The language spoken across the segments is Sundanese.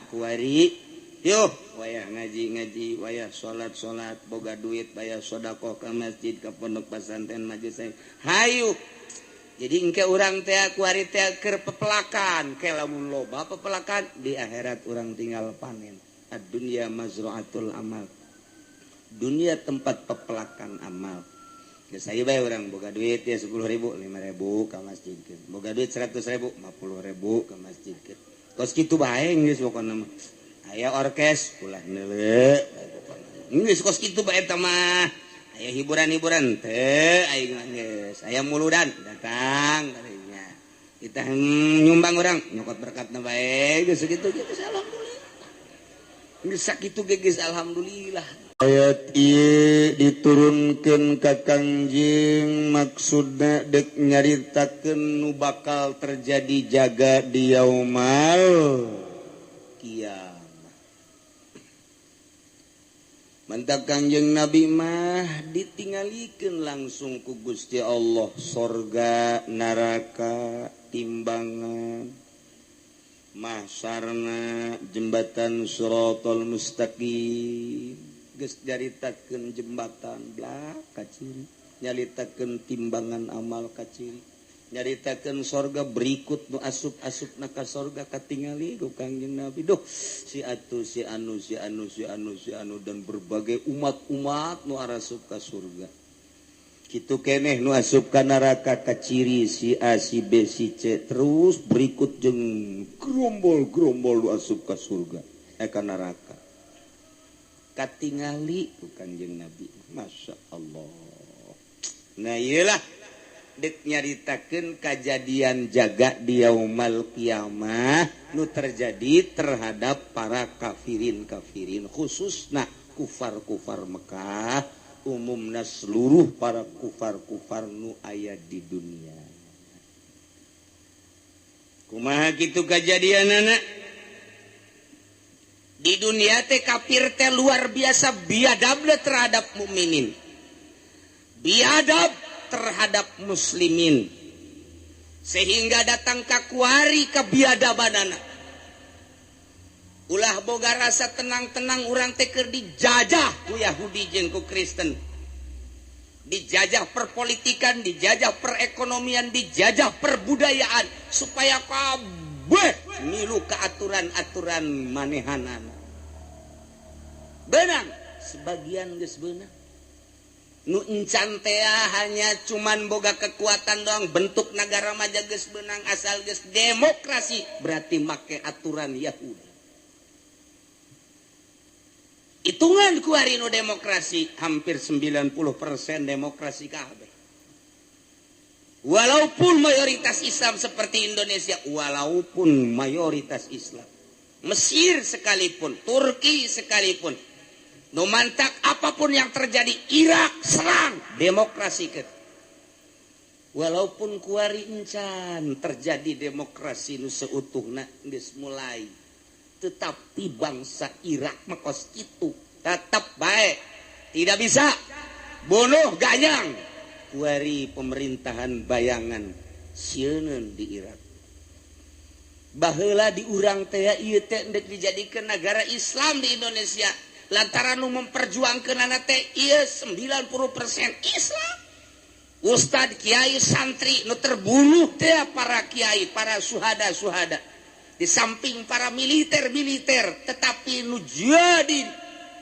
Kuari yuk wayah ngaji-ngaji, wayah salat-salat, boga duit bayar sodakoh ke masjid, ke pondok pesantren, majelis. Hayu, jadi engke urang teh kuari teh keur pepelakan ke, lamun loba pepelakan di akhirat urang tinggal panen. Ad-dunya mazra'atul amal, dunia tempat pepelakan amal. Ya, saya bae urang boga duit ya 10.000, 5.000 ke masjid, boga duit 100.000, 50.000 ke masjid. Kos kitu bae geus pokona mah. Aya orkes ulah neuleu, geus kos kitu bae eta mah. Aya hiburan-hiburan teu aing geus, aya muludan datang kadinya kita nyumbang, urang nyokot berkatna bae geus kitu geus, alhamdulillah geus sakitu ge geus alhamdulillah. Ayat ieu diturunkeun ka Kangjeng, maksudna dek nyaritakeun nu bakal terjadi jaga di yaumal kiamah. Mantap, Kangjeng Nabi mah ditinggalikeun langsung ku Gusti Allah sorga, neraka, timbangan, mahsyarna, jembatan Sirotol Mustaqim. Geus nyaritakeun jembatan blak kaciri, nyaritakeun timbangan amal kaciri, nyaritakeun sorga berikut nu asup-asup na ka sorga katingali ku Kangjeng Nabi. Duh, si atu, si anu, si anu, si anu, si anu, dan berbagai umat-umat nu arasup ka surga. Kitu keneh nu asup ka neraka kaciri si A, si B, si C, terus berikut jeung gerombol-gerombol nu asup ka surga, eh, ka neraka katingali ku Kangjeng Nabi. Masya Allah. Nah, iyalah dek nyaritakeun kajadian jaga di yaumal kiamah nu terjadi terhadap para kafirin-kafirin, khususna kufar-kufar Mekah, umumna seluruh para kufar-kufar nu aya di dunia. Kumaha kitu kajadianana di dunia teh? Kafir teh luar biasa biadabna terhadap mukminin, biadab terhadap muslimin, sehingga datang ka kuari kebiadabanana. Ulah boga rasa tenang-tenang, urang teh keur dijajah ku Yahudi jeung ku Kristen, dijajah perpolitikan, dijajah perekonomian, dijajah perbudayaan, supaya kabeh milu ke aturan-aturan manehanana. Benang sebagian geus beunang, nu encan teh hanya cuman boga kekuatan doang. Bentuk negara mah geus beunang, asal geus demokrasi berarti make aturan Yahudi. Hitungan kuari nu demokrasi hampir 90% demokrasi kabeh, walaupun mayoritas Islam seperti Indonesia, walaupun mayoritas Islam Mesir sekalipun, Turki sekalipun. Nu mantak apapun yang terjadi, Irak serang demokrasi ke, walaupun kuari encan terjadi demokrasi nu seutuhna, geus mulai, tetapi bangsa Irak mah kos itu tetap baik, tidak bisa bunuh ganyang. Kuari pemerintahan bayangan sieun di Irak. Baheula di urang teh ieu teh ndek dijadikeun negara Islam di Indonesia, lantaran nu memperjuangkeun teh ieu 90% Islam, Ustad, kiai, santri. Nu terbunuh teh para kiai, para suhada-suhada, di samping para militer-militer, tetapi nu jadi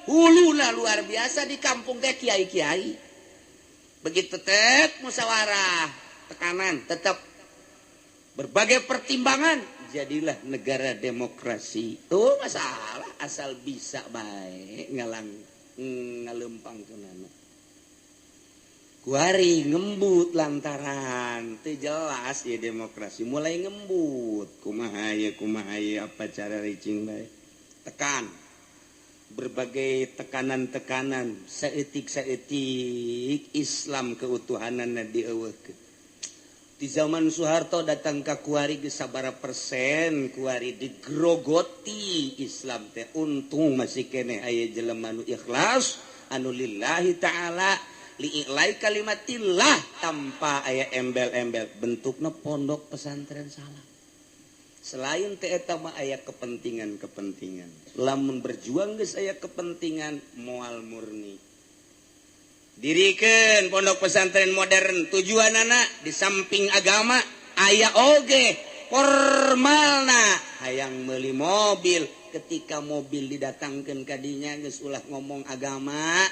huluna luar biasa di kampung teh kiai-kiai. Begitu teh musyawarah, tekanan tetap, berbagai pertimbangan, jadilah negara demokrasi. Tuh masalah asal bisa baik ngalang ngalempang kenana. Kuari ngembut lantaran teu jelas ya demokrasi, mulai ngembut kumaha ya, kumaha ya, apa cara ricing bae, tekan berbagai tekanan-tekanan, saeutik-saeutik Islam keutuhanana dieuweuhkeun. Di zaman Soeharto datang ke kuari geus sabaraha persen kuari digrogoti Islam teh. Untung masih keneh aya jelema nu ikhlas, anu lillahi ta'ala, li'i'lai kalimatillah, tanpa aya embel-embel, bentuknya pondok pesantren salah. Selain teh eta mah aya kepentingan-kepentingan. Lamun berjuang geus aya kepentingan moal murni. Dirikeun pondok pesantren modern tujuanana di samping agama aya oge formalna hayang meuli mobil. Ketika mobil didatangkeun ka dinya geus ulah ngomong agama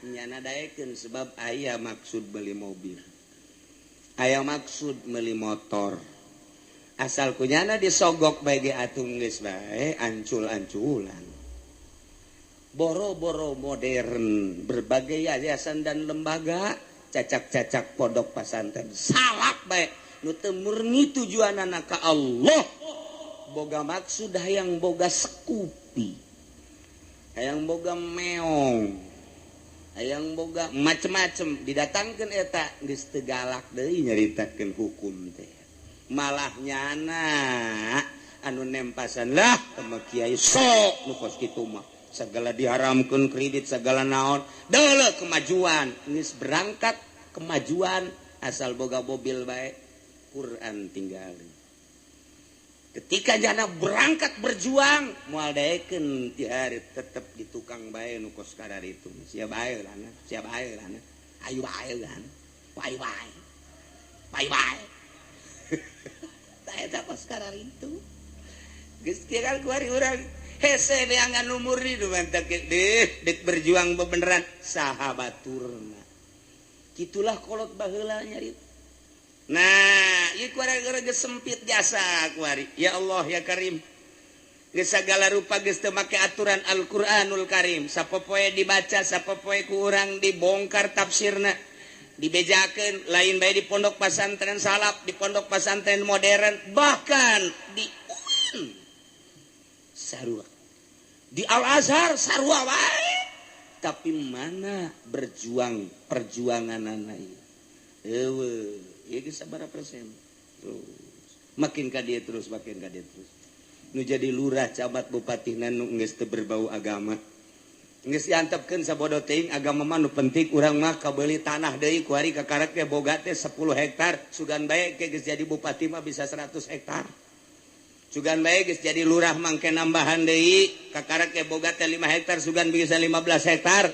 nyana daekeun sebab aya maksud beli mobil, aya maksud meuli motor. Asal kunyana disogok bae ge atung geus bae ancul-anculan. Boro-boro modern berbagai yayasan dan lembaga cacak-cacak pondok pesantren salak bae nu teu murni tujuanana ka Allah, boga maksud hayang boga sekupi, hayang boga meong, hayang boga macem-macem didatangkeun eta geus teu galak deui nyaritakeun hukum teh. Malah nyana anu nempasan lah sama kiai sok nu kos kitu mah segala diharamkeun kredit segala naon deuleu kemajuan geus berangkat kemajuan asal boga mobil bae Quran tinggalin. Ketika jana berangkat berjuang moal daekeun ti hari tetep di tukang bae nu kos kadar itu sia bae lana sia bae lana ayu bae lan bae bae bae bae. Eta kos kadar itu geus kira kuari urang hese neangan nu murni nu mantak deh dek berjuang bebeneran saha baturna. Kitulah kolot baheula nyarita. Nah, ieu kuari geus sempit jasa kuari. Ya Allah ya Karim. Geus sagala rupa geus teu make aturan Al-Qur'anul Karim. Sapopoe dibaca, sapopoe ku urang dibongkar tafsirna. Dibejakeun lain bae di pondok pesantren salaf, di pondok pesantren modern, bahkan di UIN sarua. Di Al-Azhar sarua wae. Tapi mana berjuang perjuanganana ieu? Eueuh, ieu geus sabaraha persen? Terus makin ka dieu terus, makin ka dieu terus. Nu jadi lurah, camat, bupati nu geus teu berbau agama. Geus diantepkeun sabodo teuing agama mah nu penting urang mah kabeuli tanah deui ku hari kakarek teh boga teh 10 hektar, sugan bae ke geus jadi bupati mah bisa 100 hektar. Sugan bae geus jadi lurah mangke nambahan deui kakarek teh boga teh 5 hektar, sugan bisa 15 hektar.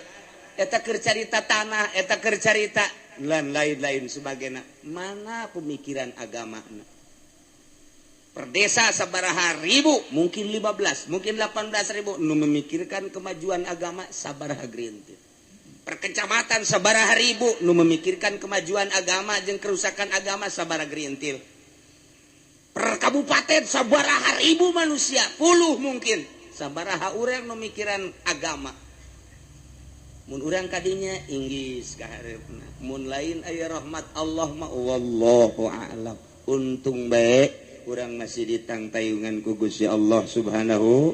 Eta keur carita tanah, eta keur carita lan lain-lain sebagainya. Mana pemikiran agamana? Per desa sabaraha ribu, mungkin 15, mungkin 18 ribu nu memikirkan kemajuan agama sabaraha gerintir. Per kecamatan sabaraha ribu nu memikirkan kemajuan agama jeung kerusakan agama sabaraha gerintil. Per kabupaten sabaraha ribu manusia, puluh mungkin sabaraha urang nu mikiran agama. Mun urang kadinya inggis ka hareupna, mun lain aya rahmat Allah mah wallahu a'lam. Untung bae urang masih ditangtayungan ku Gusti Allah Subhanahu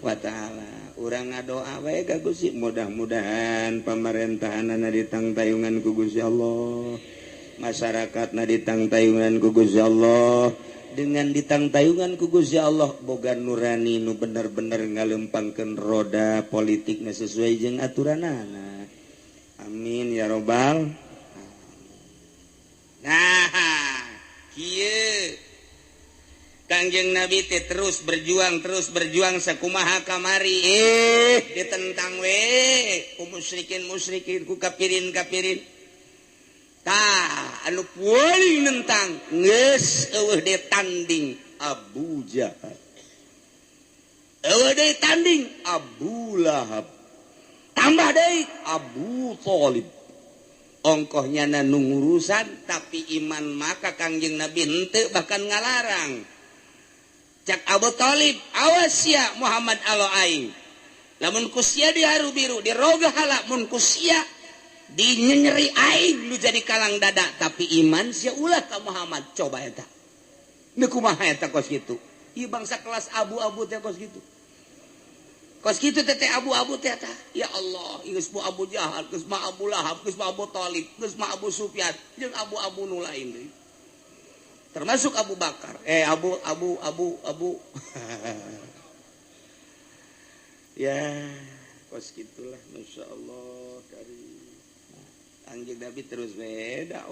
wa taala. Urang ngadoa bae ka Gusti, mudah-mudahan pamerintahanana ditangtayungan ku Gusti Allah, masyarakatna ditangtayungan ku Gusti Allah. Dengan ditangtayungan ku Gusti Allah boga nurani nu bener-bener ngalempangkeun roda politikna sesuai jeung aturanana. Amin ya robbal. Nah, kieu Kangjeng Nabi teh terus berjuang sakumaha kamari ditentang we ku musyrikin ku kafirin. Tah anu paling nentang geus eueuh deui tanding Abu Jahal, eueuh deui tanding Abu Lahab, tambah deui Abu Thalib. Ongkoh nyana nu ngurusan tapi iman maka Kangjeng Nabi henteu bahkan ngalarang. Cak Abu Thalib, awas ya Muhammad alo aing. Lamun ku sia diharu biru, diroga hala, mun ku sia dinyenyeri aing lu jadi kalang dada, tapi iman sia ulah ka Muhammad. Coba eta. Nu kumaha eta kos kitu? Ieu bangsa kelas abu-abu teh kos kitu. Kos kitu teh abu-abu teh tah. Ya Allah, geus mah Abu Jahal, geus mah Abu Lahab, geus mah Abu Thalib, geus mah Abu Sufyan, jeung abu-abu nu lain deui. Termasuk Abu Bakar, Abu Abu Abu Abu. Ya, kos gitulah, masya Allah karim. Kangjeng Nabi terus beda,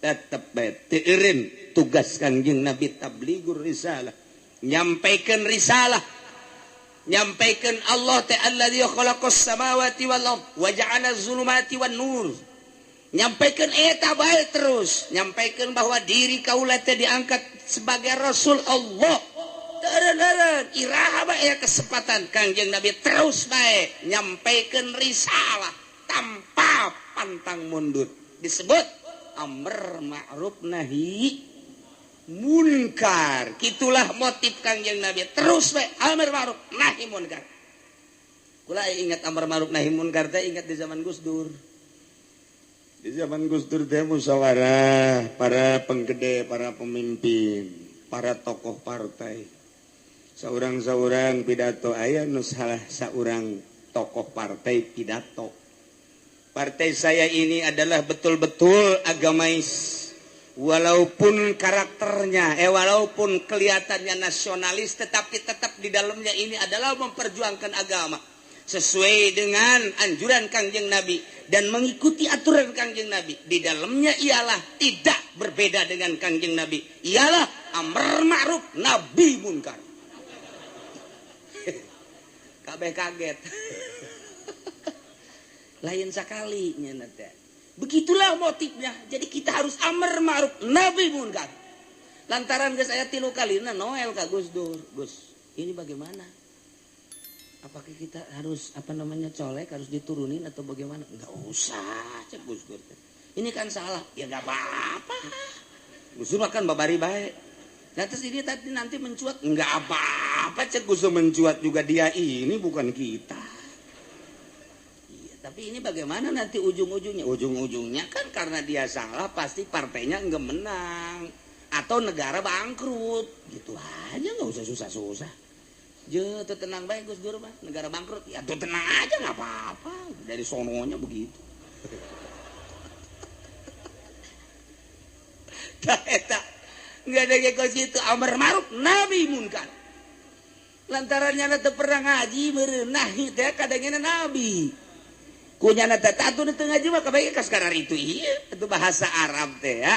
tetep bae teu eureun tugas Kangjeng Nabi tablighur risalah. Nyampaikan risalah, nyampaikan Allah teh alladzi khalaqas samawati wal ard wa ja'ala zulumati wan nur. Nyampaikan eta bae terus, nyampaikan bahwa diri kaula teh diangkat sebagai rasul Allah. Teureun-eureun iraha bae kesempatan Kangjeng Nabi terus bae nyampaikan risalah tanpa pantang mundur. Disebut amr ma'ruf nahi munkar. Kitulah motif Kangjeng Nabi terus bae amar ma'ruf nahi munkar. Kula ingat amar ma'ruf nahi munkar teh ingat di zaman Gus Dur. Di zaman Gus Dur teh musyawarah para penggede, para pemimpin, para tokoh partai. Saurang-saurang pidato aya nu salah saurang tokoh partai pidato. Partai saya ini adalah betul-betul agamais. Walaupun karakternya, walaupun kelihatannya nasionalis, tetapi tetap di dalamnya ini adalah memperjuangkan agama sesuai dengan anjuran Kangjeng Nabi dan mengikuti aturan Kangjeng Nabi. Di dalamnya ialah tidak berbeda dengan Kangjeng Nabi, ialah amar ma'ruf nabi munkar. Kabeh kaget. Lain sekali nya teh. Begitulah motifnya. Jadi kita harus amar ma'ruf nabi munkar. Lantaran geus aya 3 kalina Noel ka Gus Dur. Gus, ini bagaimana? Apakah kita harus colek, harus diturunin atau bagaimana? Enggak usah, cek Gus Dur. Ini kan salah. Ya enggak apa-apa. Gus Dur kan babari bae. Nah, terus ini tadi nanti mencuat, enggak apa-apa cek Gus Dur, mencuat juga dia ini bukan kita. Tapi ini bagaimana nanti ujung-ujungnya? Ujung-ujungnya kan karena dia salah pasti partainya enggak menang atau negara bangkrut. Gitu aja, nggak usah susah-susah. Je, tuh tenang baik Gus Dur mah, negara bangkrut. Ya tuh tenang aja nggak apa-apa. Dari sononya begitu. Tak, nggak ada kayak situ. Amar ma'ruf nabi munkar. Lantarannya teu pernah ngaji meureun teh kadangena nabi. Kunyana teh atuh teu ngaji mah kabeh ka sekarang itu ieu itu bahasa Arab teh ya.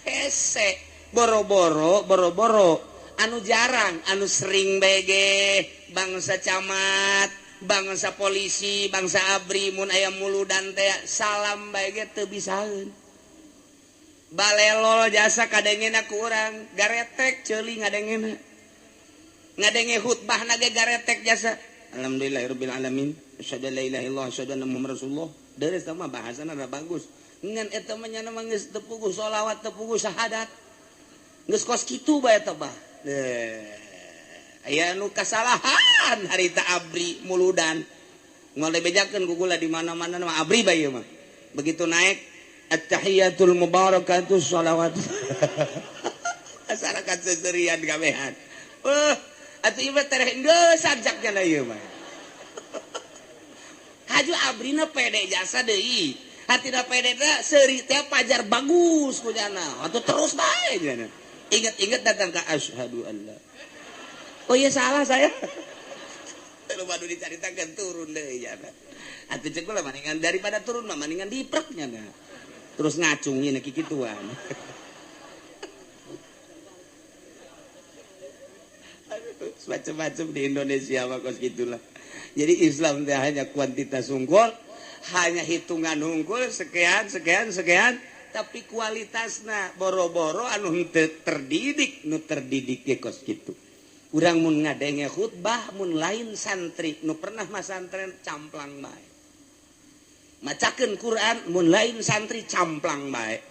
Hese boro-boro boro-boro anu jarang anu sering bege bangsa camat, bangsa polisi, bangsa abri mun aya muludan teh salam bae ge teu bisaeun. Balelol jasa kadengena ku urang garetek ceuli ngadengena. Ngadenge khutbahna ge garetek jasa. Alhamdulillahirabbil alamin. Asyhadu an la ilaha illallah, asyhadu anna muhammadar rasulullah. Deres mah bahasana rada bagus. Ngan eta mah nya mah geus teu puguh sholawat, teu puguh syahadat. Geus kos kitu bae eta mah. Aya nu kasalahan harita abri muludan. Moal dibejakeun ku gula di mana-mana mah abri bae ieu mah. Begitu naik at-tahiyatul mubarakatus sholawat. Masyarakat seserian kabehan. Atuh ieu mah tereh geus sajaknya na ieu mah. Haju abrina pede jasa deui. Hatina pede teh seuri teh pajar bagus kunyana. Atuh terus bae nya. Ingat-ingat datang ke asyhadu alla. Oh iya salah saya. Teu badu dicaritakeun turun deui nya. Atuh ceuk kula maningan daripada turun mah maningan diprek nya. Terus ngacungin kikituan. Aduh, macam-macam di Indonesia mah kos gitulah. Jadi Islam teh hanya kuantitas unggul, hanya hitungan unggul sekian sekian sekian, tapi kualitasna boro-boro anu henteu terdidik, nu terdidik ge kos kitu. Urang mun ngadenge khutbah mun lain santri nu pernah masantren camplang bae. Macakeun Quran mun lain santri camplang bae.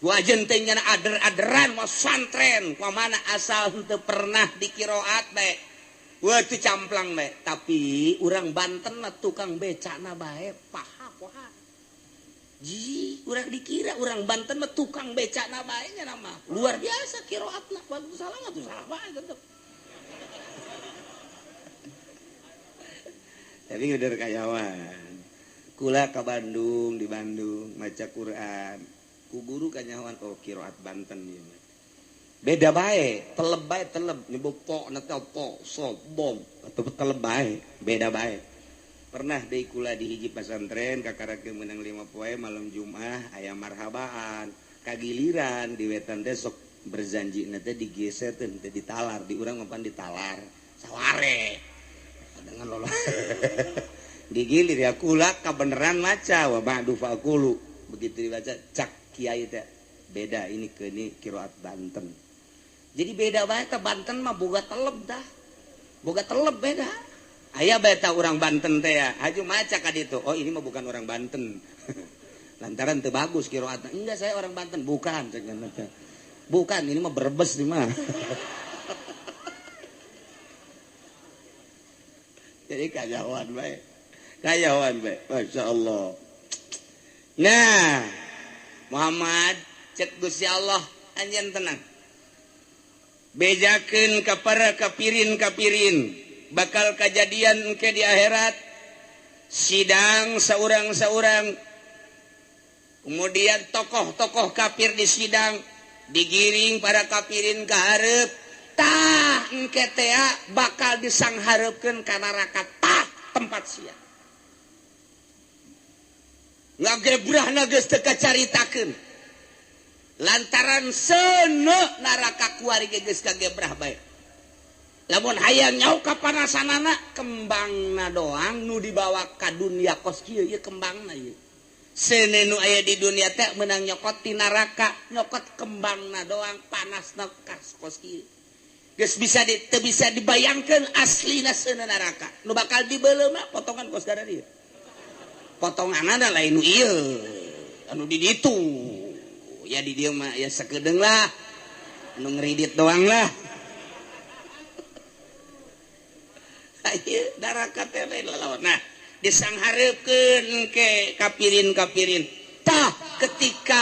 Wajen teh nyana ader-aderan masantren kuamana asal henteu pernah dikiroat bae. Wah itu camplang bae, tapi urang Banten mah tukang becana bae paha poha. Ji, urang dikira urang Banten mah tukang becana bae nya nama. Luar biasa kiroatna, waktu salah mah tuh salah bae tetep. Tapi udah kayawan. Kula ka Bandung, di Bandung maca Quran. Ku guru kanyawan oh kiroat Banten ieu mah. Beda bae, teleb bae teleb nyebut po na po so bom atau teleb bae, beda bae. Pernah deui kula di hiji pasantren kakara menang 5 poe malam Jumat aya marhabaan, kagiliran di wetan teh sok Berzanji teh digeser teh ditalar, di urang mapan ditalar. Saware. Dengan lolo. Digilir ya kula kabeneran maca wa ba'du faqulu. Begitu dibaca cak kiai teh beda ini ke ini qiraat Banten. Jadi beda bae teh Banten mah boga teleb dah. Boga teleb beda. Aya bae tah urang Banten teh ya. Haju maca ka ditu. Oh ini mah bukan orang Banten. Lantaran teu bagus qiraatna. Enggak, saya orang Banten. Bukan cek. Bukan, ini mah Brebes nih mah. Jadi kajawan bae. Kajawan bae. Masya Allah. Nah, Muhammad cek Gusti Allah anjeun tenang. Bejakeun ka para kapirin-kapirin bakal kajadian engke di akhirat sidang saurang-saurang, kemudian tokoh-tokoh kafir di sidang digiring para kafirin ka hareup tah engke teh bakal disanghareupeun ka neraka tah tempat sia ngagebrahna geus teu kacaritakeun lantaran seuneu neraka kuari ge geus kagebrah bae. Lamun hayang nyau kapanasanana kembangna doang nu dibawa ka dunia kos kieu ieu kembangna ieu. Seuneu nu aya di dunia teh meunang nyokot ti neraka, nyokot kembangna doang panasna kos kieu. Geus bisa teu bisa dibayangkeun aslina seuneu neraka. Nu bakal dibeuleum mah potongan kos gara dieu. Potonganana lain nu ieu, anu di ditu. Ya di dieu mah ya sakedeung lah. Anu ngeridit doang lah. Ayo neraka teh lain lalawan. Nah, disanghareukeun ke kapirin-kapirin. Tah ketika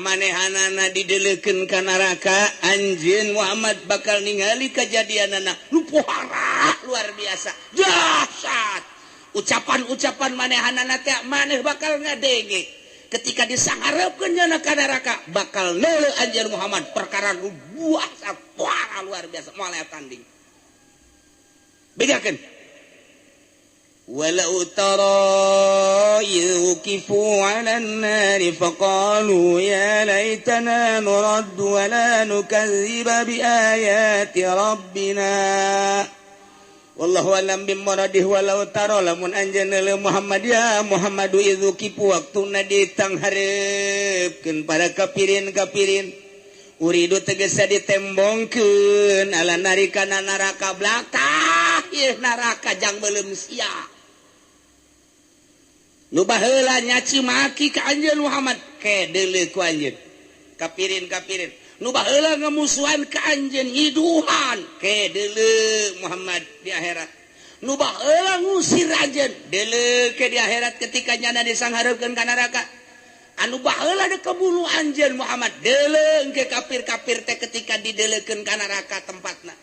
manehanana dideleukeun ka neraka, anjeun Muhammad bakal ningali kajadianana nu pohara luar biasa. Dahsyat. Ucapan-ucapan manehanana teh maneh bakal ngadenge. Ketika disanghareukeun nya ka neraka bakal neuleu anjeun Muhammad perkara nu buah pohara luar biasa moal tanding. Bedakeun. Walau tara idh wuqifu 'alan nari faqalu ya laitana nuraddu wa la nukadziba bi ayati rabbina. Wallahu a'lam bimuradih. Walau tara lamun anjeun Muhammad ya Muhammadu idh wuqifu waktuna ditanghareupeun para kafirin-kafirin uridu tegesa ditembongkeun ala nari kana neraka blakah ieu neraka jang beuleum sia nu baheula nyaci maki ka anjeun Muhammad ke deuleu ku anjeun kafirin-kafirin nu baheula ngamusuhan ka anjeun nyiduhan ke deuleu Muhammad di akhirat nu baheula ngusir anjeun deuleu ke di akhirat ketika nyana disanghareupeun ka neraka anu baheula deuk kabunuh anjeun Muhammad deuleu ke kafir-kafir teh ketika dideleukeun ka neraka tempatna.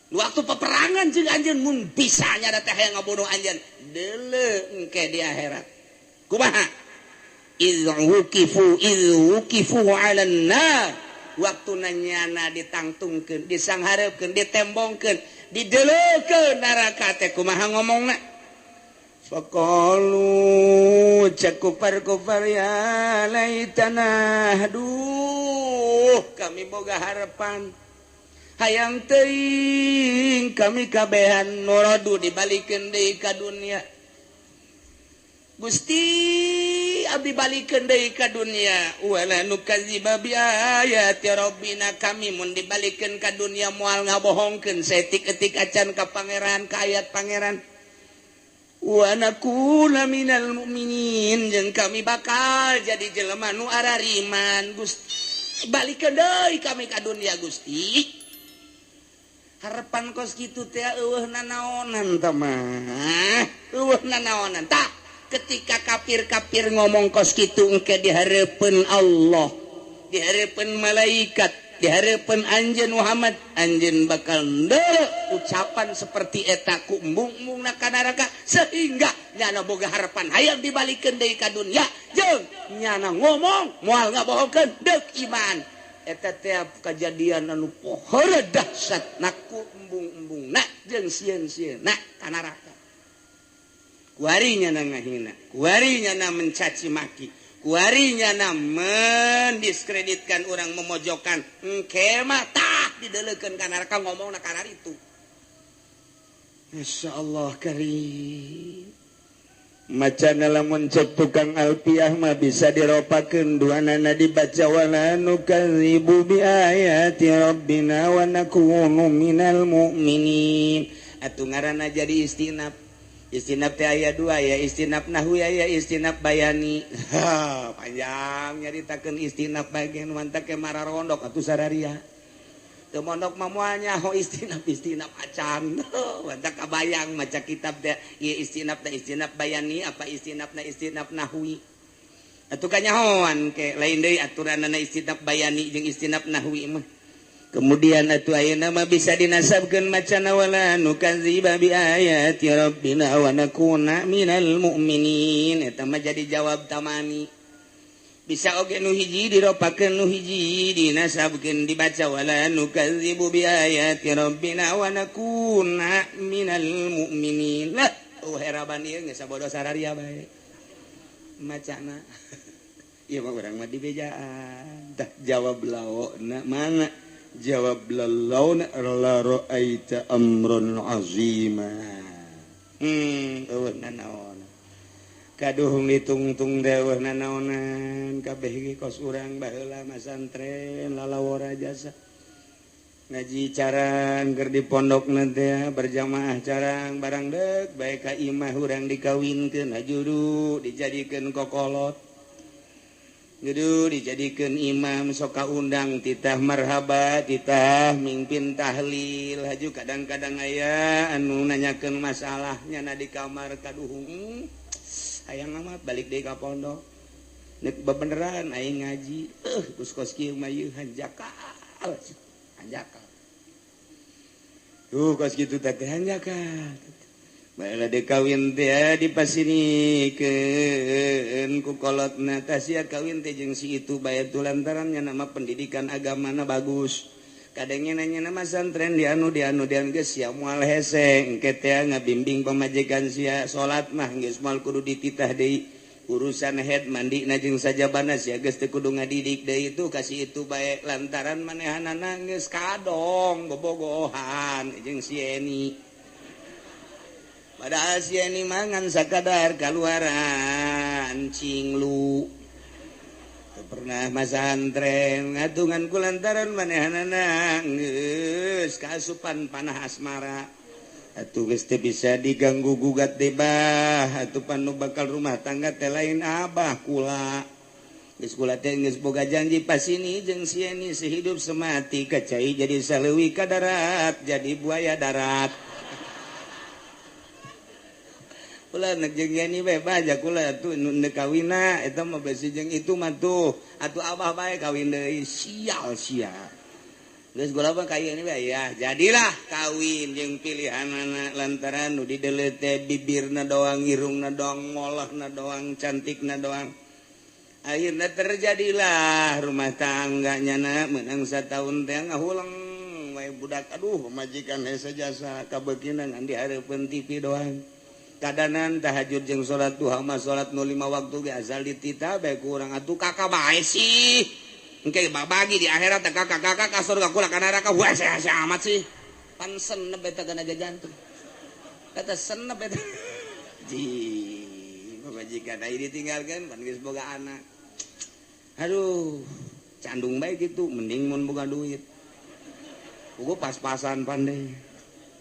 Waktu peperangan jeung anjeun mun bisa nya teh hayang ngabunuh anjeun deuleu engke di akhirat. Kumaha? Idz wuqifu 'alan nar. Waktuna nyana ditangtungkeun, disanghareupeun, ditembongkeun, dideleukeun neraka teh kumaha ngomongna? Faqalu cek kufar-kufar ya laitana aduh kami boga harapan hayang teuing kami kabehan nuradu dibalikeun deui ka dunia Gusti abdi balikeun deui ka dunia wala nukadziba bi ayati rabbina kami mun dibalikeun ka dunia moal ngabohongkeun saetik-etik acan ka pangeran ka ayat pangeran wa nakuna minal mu'minin jeung kami bakal jadi jelema nu arariman Gusti balikeun deui kami ka dunia Gusti harapan kos kitu teh eueuh nanaonan tah mah eueuh nanaonan tah ketika kafir-kafir ngomong kos kitu engke di hareupeun Allah di hareupeun malaikat di hareupeun anjeun Muhammad anjeun bakal ndeuleu ucapan seperti eta ku embung-embungna ka neraka sehingga nyana boga harapan hayang dibalikeun deui ka dunia jeung nyana ngomong moal ngabohongkeun deuk iman eta teh kajadian anu pohara dahsyat naku embung-embungna jeung sieun-sieunna ka neraka kuari nyana ngahina kuari nyana mencaci maki Kuarinya na mendiskreditkan orang memojokkan engke mah tah didelekeun ka neraka ngomongna kana itu. Masya Allah karim. Macana lamun cek tukang alpiah mah bisa diropakeun duanana dibaca wala nukadzibu bi ayati rabbina wa nakunu minal mu'minin. Atuh ngaranna jadi istinab. Istinab teh aya dua ya, istinab nahwi aya istinab bayani. Ha, panjang nyaritakeun istinab bagian mantak ke mararondok atuh sararia. Teu mondok mah moal nyaho istinab istinab acan. Mantak kabayang maca kitab teh ieu istinab teh istinab bayani apa istinabna istinab nahwi. Atuh kanyahoan ke lain deui aturanana istinab bayani jeung istinab nahwi mah. Kemudian atuh ayeuna mah bisa dinasabkeun macana wala nukadziba bi ayati rabbina wa nakuna minal mu'minin. Eta mah jadi jawab tamani. Bisa oge nu hiji diropakeun nu hiji dinasabkeun dibaca wala nukadzibu bi ayati rabbina wa nakuna minal mu'minin. Lah oh heraban ieu geus sabodo sararia bae macana. Ieu mah urang mah dibejaan. Tah jawab laona mana? Jawab laona la ra'aita amran azima. Eueuh nanaon. Kaduhung ditungtung deweh nanaonan kabeh ge kos urang baheula masantren lalawora jasa ngaji carang keur di pondokna teh berjamaah carang barang deuk bae ka imah urang dikawinkeun hajudu dijadikeun kokolot judu dijadikeun imam sok kaundang titah marhaba titah mimpin tahlil haju kadang-kadang aya anu nanyakeun masalahnya na di kamar kaduhung hayang amat balik deui ka pondok nek bebeneran aing ngaji geus kos kieu mah ieu hanjakal hanjakal tuh kos kitu teh hanjakal bae de kawin teh dipasinikeun ku kolotna tah sia kawin teh jeung si itu bae tu lantaran nya nama pendidikan agamana bagus kadangnya nanya nama santren dianu dianu dianu geus sia moal hese engke teh ngabimbing pamajikan sia salat mah geus moal kudu dititah deui urusan head mandi na jeung sajabana sia geus teu kudu ngadidik deui itu kasih itu bae lantaran manehanana geus kadong bobogohan jeung si Eni padahal si Eni mah ngan sakadar kaluaran cinglu pernah masantren ngatungan ku lantaran manehanana geus kaasupan panah asmara atuh geus teu bisa diganggu gugat deui bah atuh panu bakal rumah tangga teh lain abah kula geus kula teh geus boga janji pasini jeung si Eni sehidup semati kacai jadi saleuwi ka darat jadi buaya darat kula nek jeung Eni bae baja kula atuh nu neuk kawina eta mah besi jeung itu mah tuh atuh abah bae kawin deui sial sia geus kula mah ka ieu bae ya jadilah kawin jeung pilihanana lantaran nu dideuleu teh bibirna doang irungna doang molahna doang cantikna doang akhirna terjadilah rumah tangganya na meunang sataun teh ngahuleng wae budak aduh pamajikan hese jasa kabeukina ngan dihareupeun TV doang kadanan tahajud jeung salat duha mah salat nu 5 waktu ge asal dititah bae ku urang atuh kakak bae sih engke babagi di akhirat teh kakak-kakak ka surga kula ka neraka wah hese amat sih pan senep eta kana jantung eta senep eta ji pamajikan aya ditinggalkeun pan geus boga anak aduh candung bae kitu mending mun boga duit puguh pas-pasan pandai.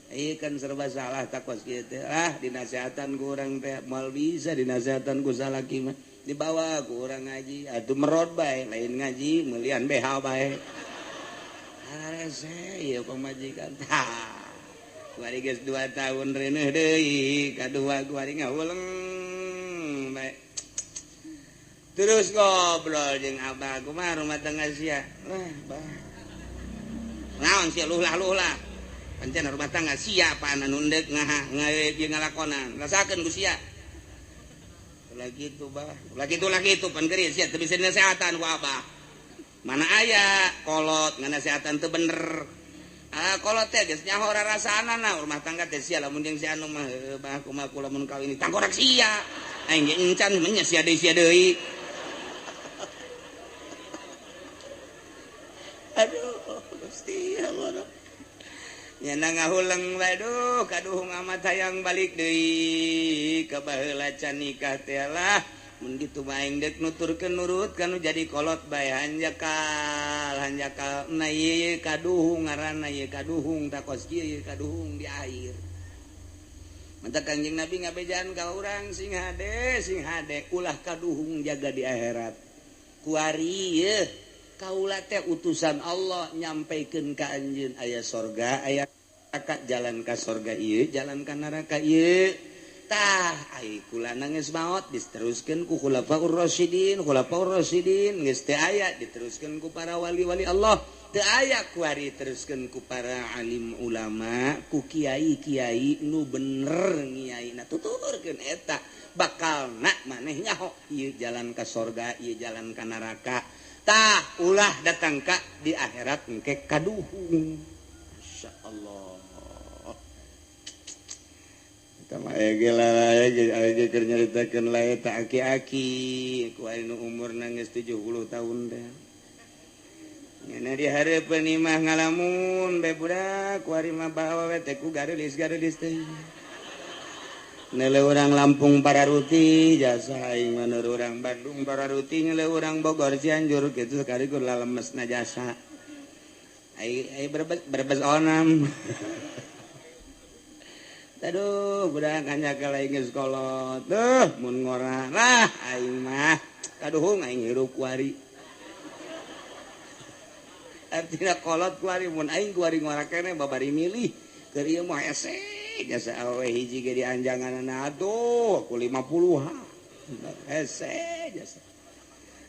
Iya kan serba salah takos kieu teh. Ah dinasehatan ku urang teh moal bisa dinasehatan ku salaki mah. Dibawa ku urang ngaji atuh merot bae lain ngaji meulian BH bae. Harese ieu pamajikan. Tah. Kuari geus 2 tahun reuneuh deui, kadua kuari ngahuleng bae. Terus ngobrol jeung abah kumaha rumah tangga sia. Lah bah. Naon sia luhlah-luhlah. Pancen rumah tangga siapa anu ndek ngaha ngawe ngalakonan rasakeun ku sia lagi itu bah lagi itu pan geus sia teu bisa nasehatan ku abah mana aya kolot nganasehatan teu bener ah kolot teh geus nyaho rarasaanana rumah tangga teh sia lamun jeung si anu mah heuh bah kumaha kula mun kawin tangkorak sia aing ge encan mah nya sia deui Nyana ngahuleng waduh kaduhung amat hayang balik deui ka baheula can nikah teh lah. Mun kitu mah aing deuk nuturkeun nurut kanu jadi kolot bae hanjakal hanjakal na ieu kaduhung ngaranna ieu kaduhung takos kieu ieu kaduhung di akhir. Mantap Kanjeng Nabi ngabejaan ka urang sing hade ulah kaduhung jaga di akhirat. Kuari ye kaula teh utusan Allah nyampaikeun ka anjeun aya sorga aya neraka, jalan ka sorga ieu jalan ka neraka ieu. Tah ai kula geus maot diteruskeun ku khulafaur rasyidin geus teu aya diteruskeun ku para wali-wali Allah teu aya kuari teruskeun ku para alim ulama ku kiai-kiai nu bener ngiaina tuturkeun eta bakalna maneh nyaho ieu jalan ka sorga ieu jalan ka neraka. Tah ulah datang ka di akhirat engke kaduhung. Masyaallah. Tama ege lah ege keur nyaritakeun lae ta aki-aki ku anu umurna geus 70 tahun teh. Nyana di hareupeun imah ngalamun bae budak ku ari mah bawa we teh ku gareulis-gareulis teh. Nele urang Lampung pararuti jasa aing mah urang Bandung pararuti nele urang Bogor Cianjur kitu sakali ku lalemesna jasa. Ai ai Brebes onam. Aduh budak hanjakal aing geus kolot. Duh mun ngora lah aing mah kaduhung aing hirup kuari. Artina kolot kuari mun aing kuari ngora keneh babari milih keur ieu mah hese jasa awe hiji ge dianjanganana aduh ku 50 ha. Hese jasa.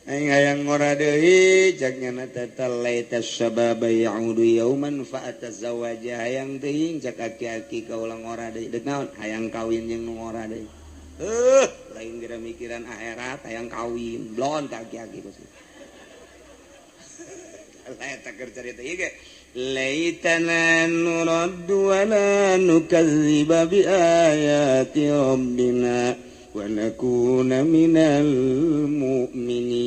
Aing hayang ngora deui cak nyana teh laita syababa ya'udu yauman fa atazawaja hayang teuing cak aki-aki kaula ngora deui deuk naon hayang kawin jeung nu ngora deui. Lain geura mikiran akhirat hayang kawin blon ka aki-aki geus. Laita keur carita ieu ge laitana nuraddu wa la nukadziba bi ayati rabbina wa nakuna minal mu'minin.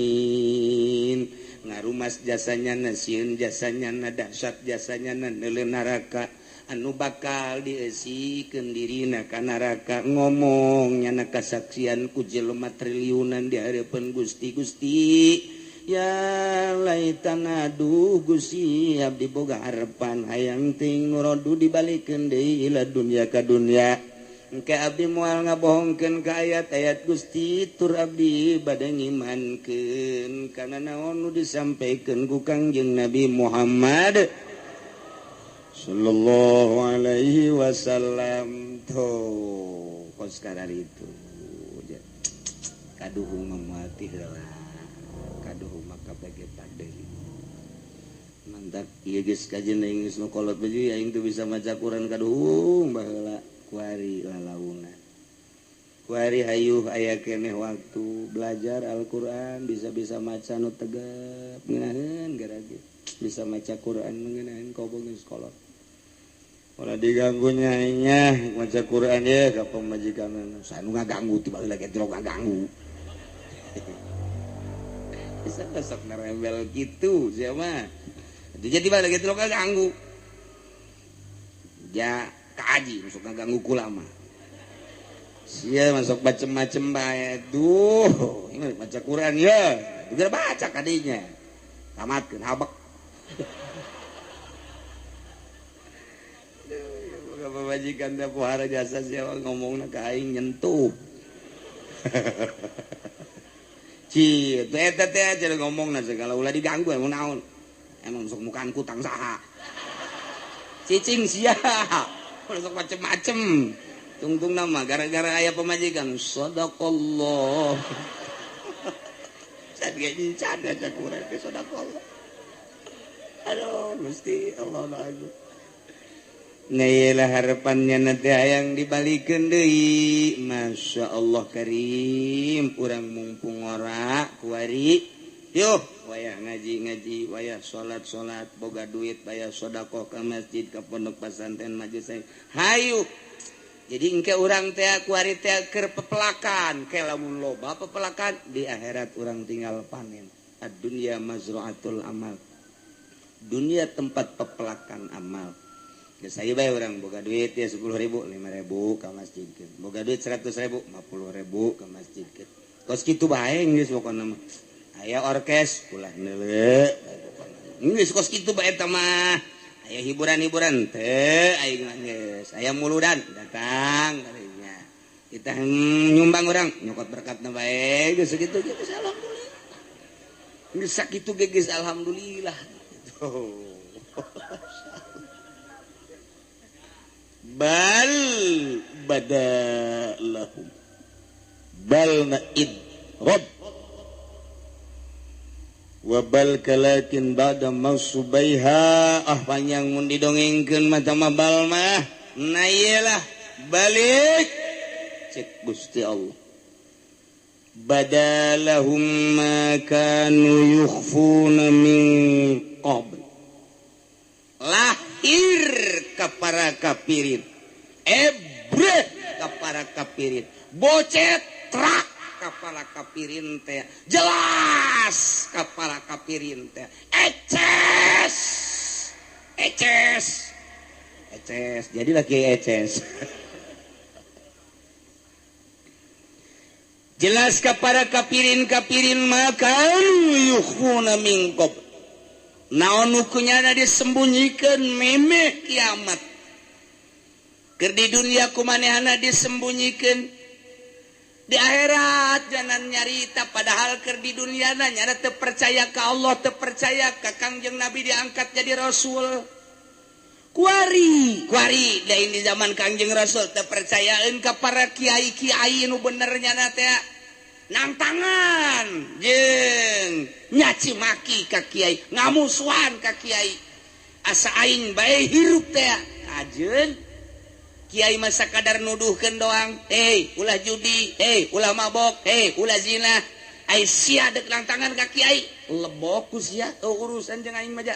Ngarumas jasanya na sieun jasanya na dahsyat jasanya na neuleuh neraka anu bakal diesikeun dirina ka neraka ngomong nyana kasaksian ku jelema triliunan di hareupeun Gusti Gusti ya laitana aduh Gusti abdi boga harepan hayang ting nurodu dibalikeun deui ila dunya ka dunya. Engke abdi moal ngabohongkeun ka ayat-ayat Gusti tur abdi bade ngimankeun kana naon nu disampaikeun ku Kangjeng Nabi Muhammad sallallahu alaihi wasallam. Tuh kos kararitu kaduhung mah moal ti heula kaduhung mah kabeh padeuli mantap ieu geus kajeun aing geus nu kolot baju aing teu bisa maca Quran kaduhung baheula. Kuari lalauna kuari hayuh aya keneh waktu belajar Al-Qur'an bisa-bisa maca nu tegap ngeunaheun gara-gara bisa maca Qur'an ngeunaheun kobo geus kolot ulah diganggu nya maca Qur'an ye ka pamajikan sanu ngaganggu ti baheula ge teu ngaganggu bisa sok nerembel kitu sia mah jadi baheula ge teu ngaganggu ja kaji masuk ngaganggu kula mah sia masuk macem-macem bae duh ini baca Quran ya juga baca kadinya tamatkeun habek. Duh pamajikan teh pohara jasa sia ngomongna ka aing nyentuh. Ci teh eta teh aja ngomongna segala ulah diganggu emang naon emang sok mukaan kutang saha cicing sia masuk macem-macem tungtung nama gara-gara aya pemajikan sadaqallah sad ge encan aja kurang teh sadaqallah aduh mesti Allah agung. Nah iyalah harapannya nanti hayang dibalikeun deui. Masya Allah karim urang mumpung ora kuari yuh wayah ngaji-ngaji wayah salat-salat boga duit bayar sedekah ka masjid ka pondok pesantren majelis hayu. Jadi engke urang teh kuari teh keur pepelakan ke lamun loba pepelakan di akhirat urang tinggal panen. Ad-dunya mazra'atul amal. Dunia tempat pepelakan amal. Geus aya bae urang boga duit ya 10.000, 5.000 ka masjid. Boga duit 100.000, 50.000 ka masjid. Kos kitu bae geus pokona mah. Aya orkes ulah neuleuh pokona. Geus kos kitu bae eta mah. Aya hiburan-hiburan teu aing mah geus. Aya muludan datang kalinya. Kita nyumbang urang nyokot berkatna bae geus kitu geus alhamdulillah. Geus sakitu ge geus alhamdulillah. Tuh. Bal badalahum bal na'id rob wa bal kalakin ba'da mausubaiha ah panjang mun didongengkeun mah tama bal mah nah iyalah balik cek Gusti Allah badalahum ma kanu yukhfuna min qabl lahir ka para kafirin ebreh ka para kafirin bocet trak ka para kafirin teh jelas ka para kafirin teh eces eces eces jadi lagi eces jelas ka para kafirin kafirin maka yukhuna min qabl naon nu kunyana disembunyikan meme kiamat keur di dunia kumanehana disembunyikan di akhirat jangan nyarita padahal keur di dunia na nyana teu percaya ka Allah teu percaya ka Kangjeng Nabi diangkat jadi rasul kuari kuari lain di zaman Kangjeng Rasul teu percayaeun ka para kiai-kiai nu bener nyana teh nangtangan jeung nyaci maki ka kiai ngamusuhan ka kiai asa aing bae hirup teh kajeun kiai mah sakadar nuduhkeun doang hei ulah judi hei ulah mabok hei ulah zina ai sia deuk nangtangan ka kiai lebok ku sia urusan jeung aing mah ja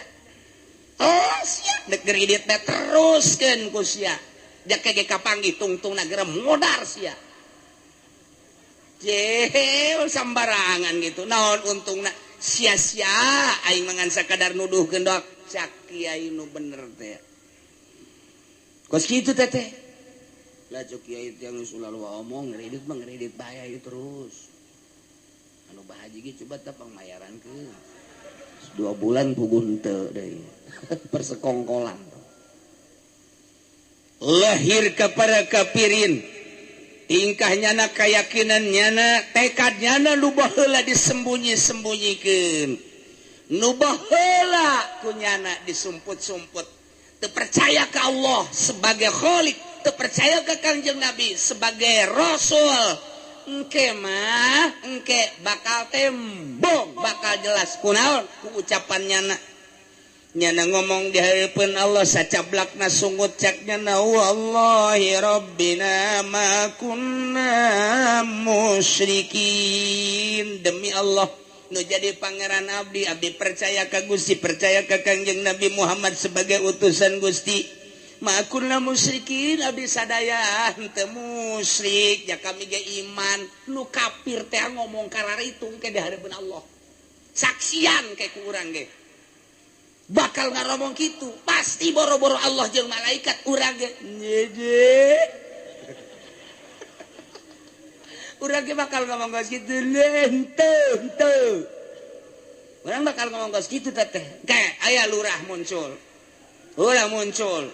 oh sia deuk geridit teh teruskeun ku sia jake ge kapanggih tungtungna geura modar sia jeh sambarangan gitu naon untungna sia-sia aing mangan sakadar nuduhkeun doang cak kiai nu bener teh kos kitu teh teh lah cok kiai teh geus ulah loba omong ngeredit mah ngeredit bae ieu terus anu bahaji ge coba teh pangmayarankeun 2 bulan puguh henteu deui persekongkolan lahir ka para kafirin tingkah nyana keyakinan nyana tekad nyana nu baheula disembunyi-sembunyikeun nu baheula ku nyana disumput-sumput teu percaya ka Allah sebagai khalik teu percaya ka Kangjeng Nabi sebagai rasul engke mah engke bakal tembong bakal jelas kunaon ku ucapan nyana nyana ngomong di hadapan Allah sacablakna sungut cak nyana wallahi rabbina ma kunna musyrikin demi Allah nu jadi pangeran abdi abdi percaya ka Gusti percaya ka Kangjeng Nabi Muhammad sebagai utusan Gusti ma kunna musyrikin abdi sadaya henteu musyrik ya kami ge iman nu kafir teh ngomong kararitung ke di hadapan Allah saksian ke ku urang ge bakal ngaromong kitu pasti boro-boro Allah jeung malaikat urang ge nyeje urang ge bakal ngomong geus kitu henteu henteu urang bakal ngomong geus kitu teh kayak aya lurah muncul lurah muncul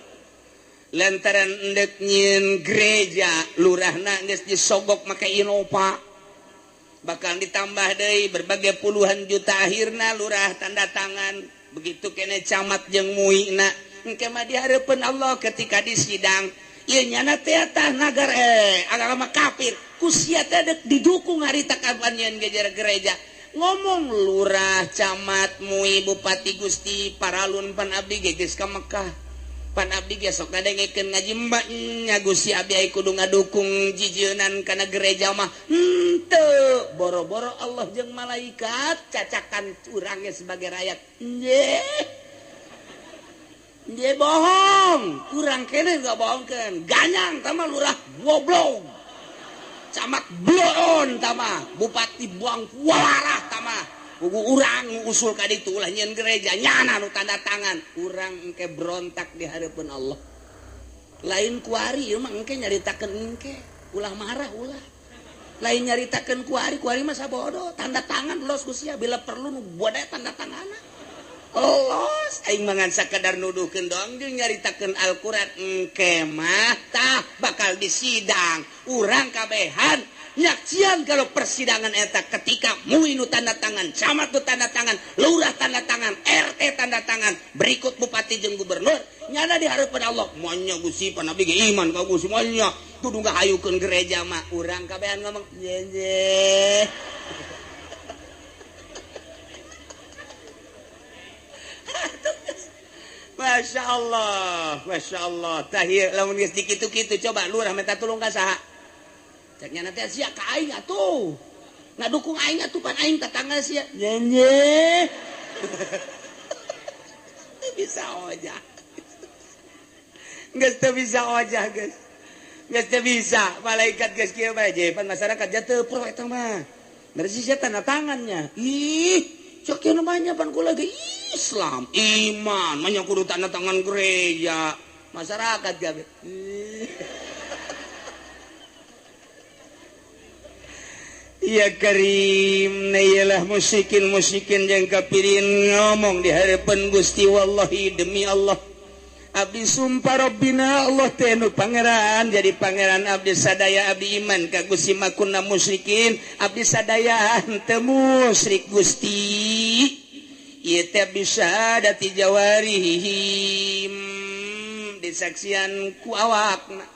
lantaran endek nyieun gereja lurahna geus disogok make Innova bakal ditambah deui berbagai puluhan juta akhirna lurah tanda tangan begitu kene camat jeung muina engke mah di hareupeun Allah ketika di sidang ieu nyana teh tah nagar agama kafir ku sia teh deuk didukung harita kapan nyeun gereja ngomong lurah camat mui bupati Gusti paralun pan abdi ge geus ka Mekah pan abdi ge sok ngadengekeun ngaji mbak nya Gusti abdi ai kudu ngadukung jijeunan kana gereja mah henteu boro-boro Allah jeung malaikat cacakan urangnya sebagai rakyat nje nje bohong urang kene gak bohongkeun ganyang tama lurah goblok camat bloon tama bupati buang walarah tama kugu urang usul ka ditu ulah nyieun gereja nyana nu tanda tangan urang engke berontak di hareupeun Allah. Lain kuari ieu mah engke nyaritakeun engke, ulah marah ulah. Lain nyaritakeun kuari, kuari mah sabodo, tanda tangan los ku sia bila perlu nu boda tanda tanganna. Los aing mah ngan sakadar nuduhkeun doang jeung nyaritakeun Al-Qur'an engke mah tah bakal disidang urang kabehan nyaksian kalau persidangan eta ketika muinu tanda tangan, camat tanda tangan, lurah tanda tangan, RT tanda tangan, berikut bupati jeung gubernur nyana di harapan Allah monya Gusti pan abdi ge iman ka Gusti monya kudu ngahayukeun gereja mah urang kabehan ngomong ye. Masya Allah, Masya Allah. Tahir lamun geus dikitu-kitu coba lurah minta tulung ka saha? Cek nya nanti sia ka aing atuh. Ngadukung aing atuh pan aing tetangga sia. Nyenye. Bisa ojah. Geus teu bisa ojah geus. Geus teu bisa. Malaikat geus kieu bae je pan masyarakat jatuh pro eta mah. Dari sia tanda tangannya. Ih, cek kieu namanya pan kula ge Islam, iman, manya kudu tanda tangan gereja, masyarakat gabe. Ya Karim, nailah musikin yang kafirin ngomong di hadapan Gusti wallahi demi Allah. Abdi sumpah Rabbina Allah teh nu pangeran, jadi pangeran abdi sadaya abdi iman ka Gusti makunna musyrikin, abdi sadaya henteu musyrik Gusti. Ieu teh bisa dati jawarihim disaksian ku awakna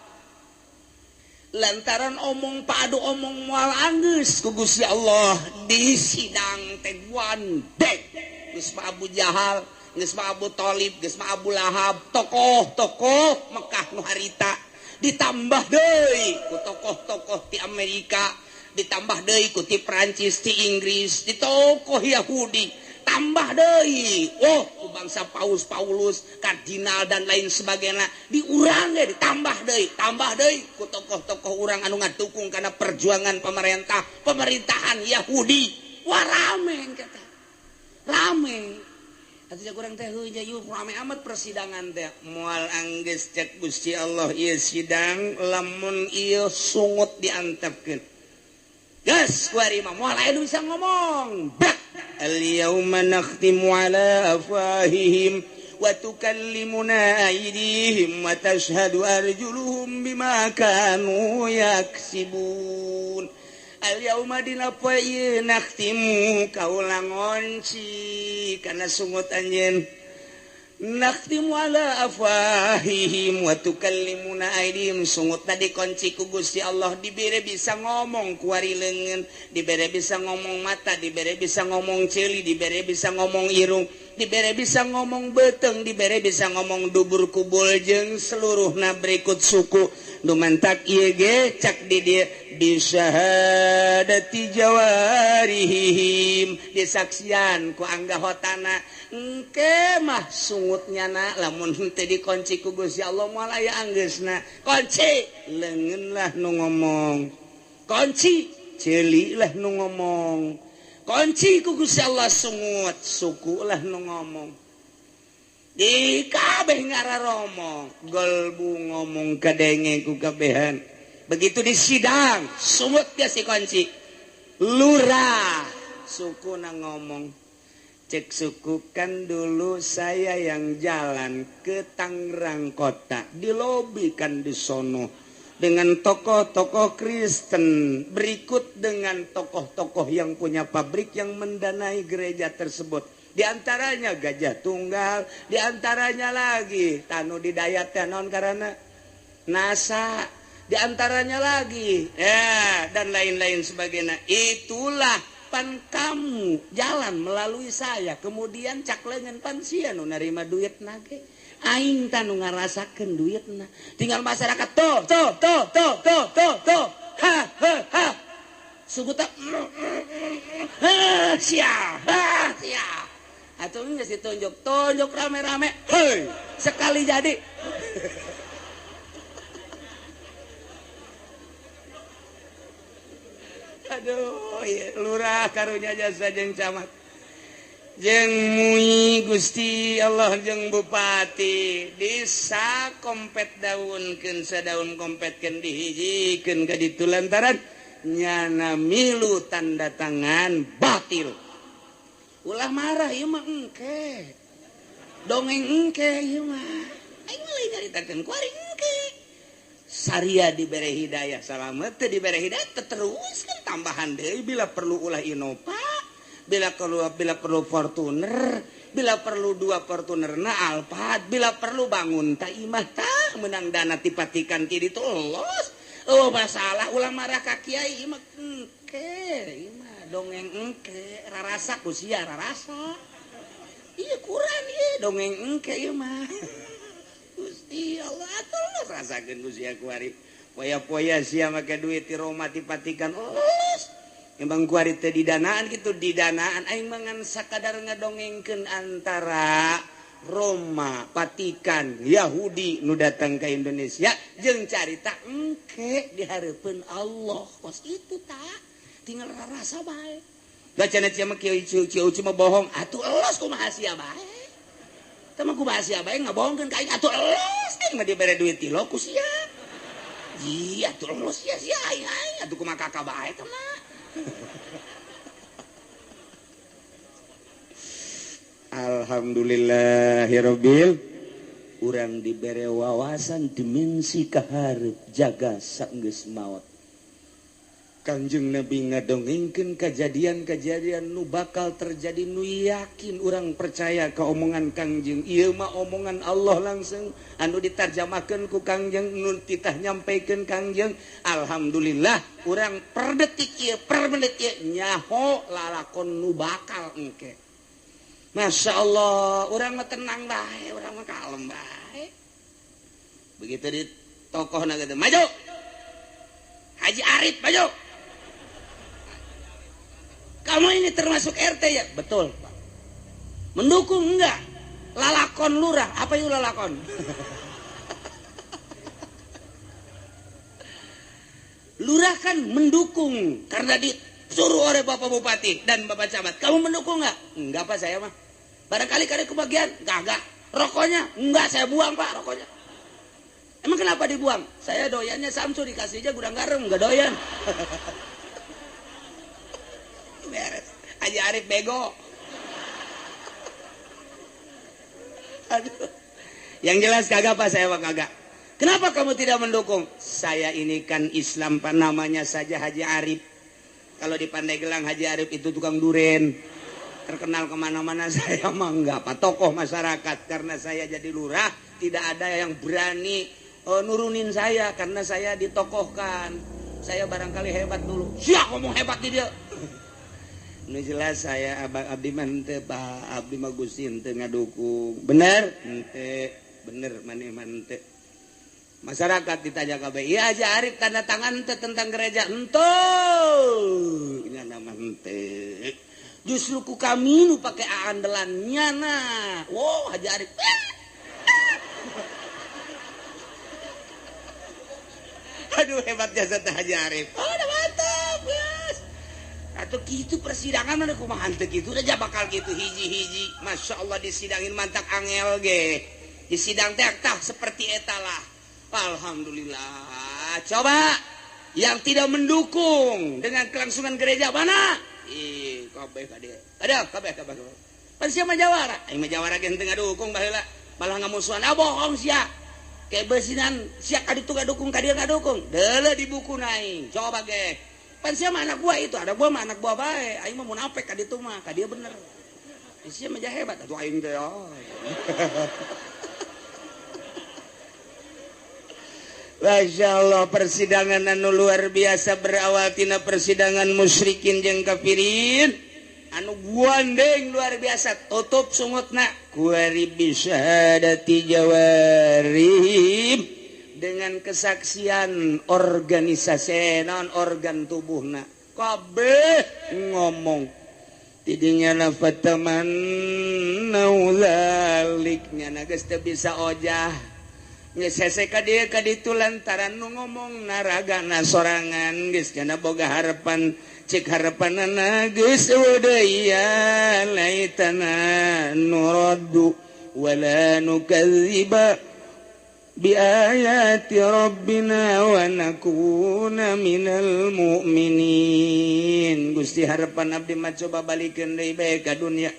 lantaran omong padu omong moal anggeus ku Gusti Allah di sidang teh wandek geus mah Abu Jahal geus mah Abu Thalib geus mah Abu Lahab tokoh-tokoh Mekah nu harita ditambah deui ku tokoh-tokoh ti Amerika ditambah deui ku ti Prancis ti Inggris di tokoh Yahudi tambah deui oh ku bangsa Paus Paulus kardinal dan lain sebagainya diurang ge ditambah deui ku tokoh-tokoh urang anu ngadukung kana perjuangan pemerintah pemerintahan Yahudi. Wah rame kata rame atuh urang teh heuh yeuh rame amat persidangan teh moal anggeus cek Gusti Allah ieu sidang lamun ieu sungut diantepkeun geus kuari mah moal aya nu bisa ngomong. Al-yawma nakhtimu ala afwahihim wa tukallimuna aydihim wa tashhadu arjuluhum bima kanu yaksibun. Al-yawma dina poe ieu nakhtimu kaula ngonci kana sungut anjeun. Nakhtimu ala afwahihim wa tukallimuna aydihim sungut tadi kunci ku Gusti Allah dibere bisa ngomong kuari leungeun, dibere bisa ngomong mata, dibere bisa ngomong ceuli, dibere bisa ngomong irung, dibere bisa ngomong beuteung, dibere bisa ngomong dubur kubul jeung seluruhna berikut suku. Nu mantak ieu ge cak di dieu bisyahadati jawarihim disaksian ku anggahotana engke mah sungutnya na lamun henteu dikunci ku Gusti Allah moal aya anggeusna. Kunci leungeun lah nu ngomong, kunci ceuli lah nu ngomong, kunci ku Gusti Allah sungut suku lah nu ngomong. Di kabeh ngararomong golbu ngomong kadenge ku kabehan. Begitu di sidang sungut dia si kunci lurah suku na ngomong. Cek suku kan dulu saya yang jalan ke Tangerang kota, dilobikan di sono dengan tokoh-tokoh Kristen, berikut dengan tokoh-tokoh yang punya pabrik yang mendanai gereja tersebut. Di antaranya Gajah Tunggal, di antaranya lagi Tanu Didayat non karena NASA, di antaranya lagi ya dan lain-lain sebagainya. Itulah pan kamu jalan melalui saya, kemudian cak leungeun pan sia nu narima duit nage aing tah nu ngarasakeun duitna. Tinggal masyarakat tuh tuh tuh tuh tuh tuh tuh ha ha ha suku tak ha sia ha sia atuh geus ditunjuk tunjuk rame-rame heuy sekali jadi. Aduh, ya, lurah karunya jasa jeung camat. Jeung mui Gusti Allah jeung bupati disa kompet daunkeun sadaun kompetkeun dihijikeun ka ditu lantaran nyana milu tanda tangan batil. Ulah marah ieu mah engke. Dongeng engke ieu mah. Aing mah lain nyaritakeun ku ari engke. Saria dibere hidayah salamet teu dibere hidayah terus kan tambahan deui bila perlu ulah Innova, bila perlu Fortuner, bila perlu dua Fortuner na Alphard, bila perlu bangun ta imah tah menang dana tipatikan ti ditu los. Oh masalah ulah marah ka kiai imah engke imah dongeng engke rarasa ku sia rarasa. Ieu kurang ieu dongeng engke ieu mah. Gusti Allah atuh rasakeun ku sia kuari. Poya-poya sia make duit ti Roma tipatikan los. Emang kuari teh didanaan gitu didanaan aing mah ngan sakadar ngadongengkeun antara Roma, Vatikan, Yahudi nu datang ke Indonesia jeung carita engke di hareupeun Allah kos itu tak tinggal rasa bae. Bacana sia mah kieu kieu mah bohong atuh elos kumaha sia bae. Tah mah kumaha sia bae ngabohongkeun ka aing atuh elos aing mah dibere duit ti lo ku sia. Iya atuh elos sia sia aing aing atuh kumaha kakak bae tah mah. Alhamdulillahirabbil urang dibere wawasan dimensi kaharep jaga saenggeus maot. Kanjeng Nabi ngadongengkeun kejadian-kejadian nu bakal terjadi nu yakin urang percaya ka omongan Kangjeng. Ieu mah omongan Allah langsung anu ditarjamahkeun ku Kangjeng nu titah nyampaikan Kangjeng. Alhamdulillah urang per detik ieu per menit ieu nyaho lalakon nu bakal engke. Masya Allah, urang mah tenang bae, urang mah kalem bae. Begitu di tokohna gitu, maju. Haji Arif maju. Kamu ini termasuk RT ya? Betul, Pak. Mendukung enggak? Lalakon lurah, apa itu lalakon? Lurah kan mendukung karena disuruh oleh Bapak Bupati dan Bapak Camat. Kamu mendukung enggak? Enggak, Pak, saya mah. Barangkali kada kebagian, enggak. Rokoknya? Enggak, saya buang, Pak, rokoknya. Emang kenapa dibuang? Saya doyannya Samsu dikasih aja gudang garam, enggak doyan. Beres. Haji Arif bego. Aduh. Yang jelas kagak, Pak, saya mah kagak. Kenapa kamu tidak mendukung? Saya ini kan Islam, Pak, namanya saja Haji Arif. Kalau di Pandeglang Haji Arif itu tukang duren. Terkenal kemana-mana, saya mah enggak, Pak, tokoh masyarakat. Karena saya jadi lurah, tidak ada yang berani nurunin saya karena saya ditokohkan. Saya barangkali hebat dulu. Siap ngomong hebat di dia. Nu jelas saya abang abdi mah henteu, Pak, abdi mah Gusti henteu ngadukung. Bener? Henteu, bener maneh mah henteu. Masyarakat ditanya kabeh, iya Haji Arif tanda tangan henteu tentang gereja. Henteu. Nya mah henteu. Justru ku kami nu pake andelannya nah. Wow, Haji Arif. Aduh hebat jasa teh Haji Arif. Oh, udah mantap, guys. Atau gitu persidangan ada kumaha teu kitu aja bakal gitu hiji-hiji. Masya Allah disidangin mantak angel ge. Di sidang teh tah seperti eta lah. Alhamdulillah. Coba yang tidak mendukung dengan kelangsungan gereja mana? Ih, kabeh ka dieu. Ada kabeh kabeh. Pan sia mah jawara. Aing mah jawara ge henteu ngadukung baheula. Malah ngamusuhan. Ah bohong sia. Kebesinan sia ka ditu ngadukung ka dieu ngadukung. Deuleu di buku aing. Coba ge. Pan sia mah anak buah itu, ada buah mah anak buah bae. Aing mah munafik ka ditu mah, ka dieu bener. Sia mah hebat atuh aing teh. Masya Allah persidangan anu luar biasa berawal tina persidangan musyrikin jeung kafirin anu guandeng luar biasa tutup sungutna kuari bisyahadati jawarihim dengan kesaksian organisasi non organ tubuhna kabeh ngomong tidinya lafataman naulalik nyana geus teu bisa ojah. Geus hese ka dieu ka ditu lantaran nu ngomong naragana sorangan geus cenah boga harapan cek harapanana geus eueuh deui ya laitana nuraddu wala nukadziba biayati rabbina wa nakuna minal mu'minin. Gusti harapan abdi mah coba balikeun deui bae ka dunya.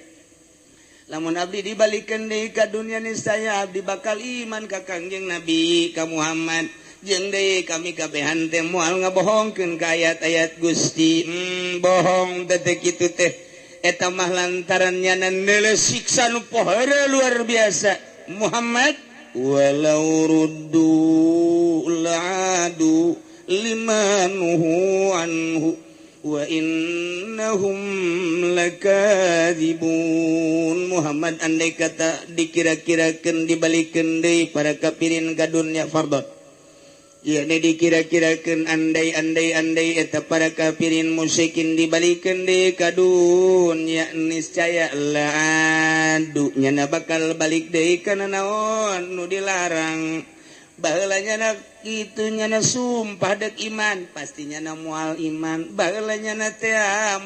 Lamun abdi dibalikeun deui ka dunya niscaya abdi bakal iman ka Kangjeng Nabi ka Muhammad. Jeung deui kami kabehan teh moal ngabohongkeun ka ayat-ayat Gusti. Bohong teh kitu teh. Eta mah lantaran nyana neuleuh siksa nu pohara luar biasa. Muhammad walau ruddu la'adu limanuhu anhu wa innahum lakadzibun. Muhammad andai kata dikira-kirakeun dibalikeun deui para kafirin ka dunya fardhon. Ieu dikira-kirakeun andai-andai-andai eta para kafirin musyrikin dibalikeun deui ka dunya niscaya la'adu nyana bakal balik deui kana naon nu dilarang. Baheula nyana kitu nyana sumpah dek iman pasti nyana moal iman. Baheula nyana teh